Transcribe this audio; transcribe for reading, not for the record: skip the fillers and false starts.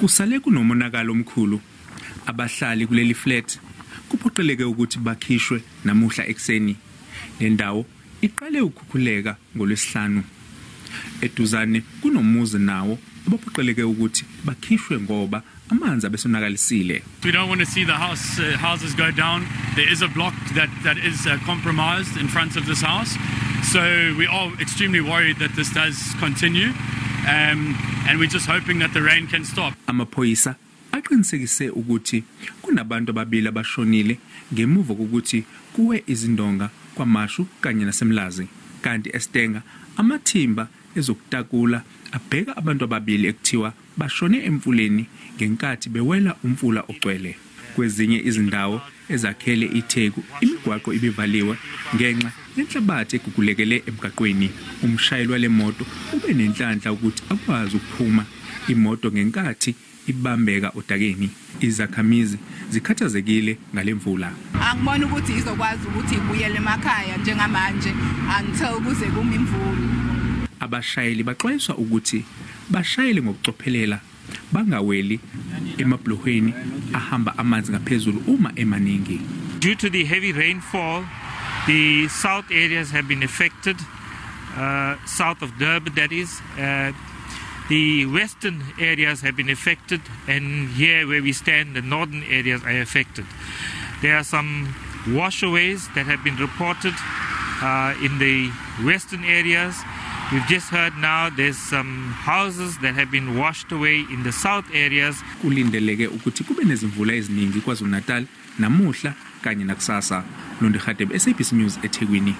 Kusale kunomonakalo omkhulu. Abahlali kuleli flat kuphoqeleke ukuthi bakhishwe namuhla ekuseni. Le ndawo iqale ukukhukhuleka ngoLwesihlanu. Eduzane kunomuzi nawo abaphoqeleke ukuthi bakhishwe ngoba amanzi abesonakalisile. We don't want to see the houses go down. There is a block that is compromised in front of this house. So we are extremely worried that this does continue. And we're just hoping that the rain can stop. Amaphoyisa aqinisekise ukuthi kunabantu ababili abashonile ngemuva kokuthi kuwe izindonga KwaMashu kanye naseMlazi. Kanti eStanger amathimba ezokutakula abheka abantu ababili ekuthiwa bashone emfuleni ngenkathi bewela umfula ogcwele. Kwezinye izindawo ezakhele iTheku imigwaqo ibivaliwe ngenxa yenhlabathi egugulekele emgaqweni. Umshayeli wale moto ube nenhlanhla ukuthi akwazi ukuphuma imoto ngenkathi ibambeka odakeni. Izakhamizi zikhathazekile ngale mvula. Angiboni ukuthi izokwazi ukuthi ibuyele emakhaya njengamanje until kuze kume imvula. Abashayeli baxwayiswa ukuthi bashayele ngokucophelela, bangaweli emabhulohweni ahamba amanzi ngaphezulu uma emaningi. Due to the heavy rainfall, the south areas have been affected, south of Durban, that is. The western areas have been affected, and here where we stand, the northern areas are affected. There are some washaways that have been reported in the western areas. We've just heard now there's some houses that have been washed away in the south areas. Kulindeleke ukuthi kube nezimvula eziningi KwaZulu-Natal namuhla kanye nakusasa. Londi Hadebe, SABC News, eThekwini.